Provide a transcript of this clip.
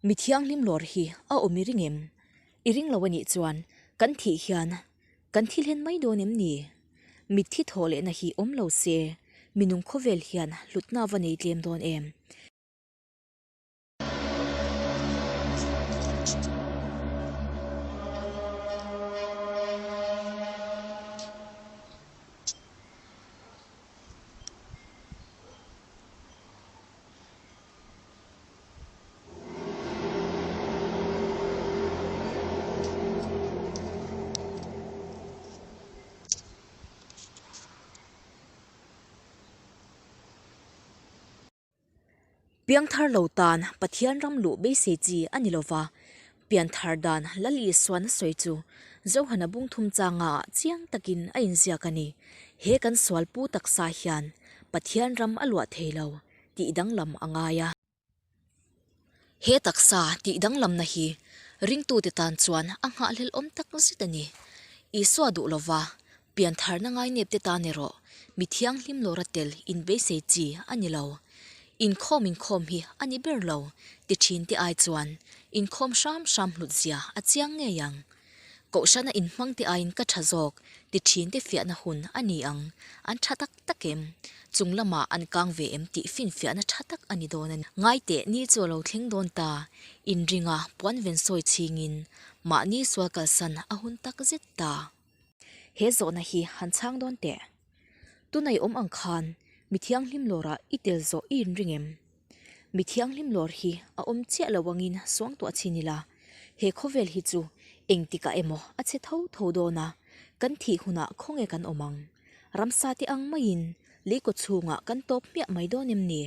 Mi thianghlim lawr hi a awm i ring em? I ring lo a nih chuan kan thih hian kan thi hlen mai dawn em ni? Mitthi thawh lehna hi awm lo se minung khawvel hian hlutna va nei tlem dawn em? Piangthar lo tan Pathian ram luh beisei chi a ni lova, pianthar dan Lal Isuan a sawi chu Johana bung thum changa ah chiang takin a inziak a ni. He kan sual pu taksa hian Pathian ram a luah thei lo tih danglam a ngai a. He taksa tih danglamna hi ringtute tan chuan a nghahhlelhawm tak zet a ni. Isua duh lova piantharna ngainepte tan erawh mi thianghlim lawra tel inbeisei chi a ni lo. Inkhawm inkhawm hi a ni ber lo ti thinte ai chuan inkhawm hram hram hlutzia a chiang ngei ang. Kohhrana inhmangte aiin ka tha zawk ti thinte fiahna hun a ni ang. An tha tak tak em? Chung lamah an kang ve em tih finfiahna tha tak a ni dawn a ni. Ngaiteh ni chu a lo thleng dawn ta. Inringa puan ven sawi chhingin mahni sual kalsan a hun tak zet ta. He zawhna hi han chhang dawn teh. Tunai awm ang khan mi thianghlim lawrah i tel zawh i inring em? Mi thianghlim lawr hi a awm chiah lo angin suangtuah chin ila, he khawvel hi chu engtikah emaw a che tho tho dawn a, kan thih hunah khawnge kan awm ang? Ramsa te ang maiin lei kaw chhungah kan tawp hmiah mai dawn em ni?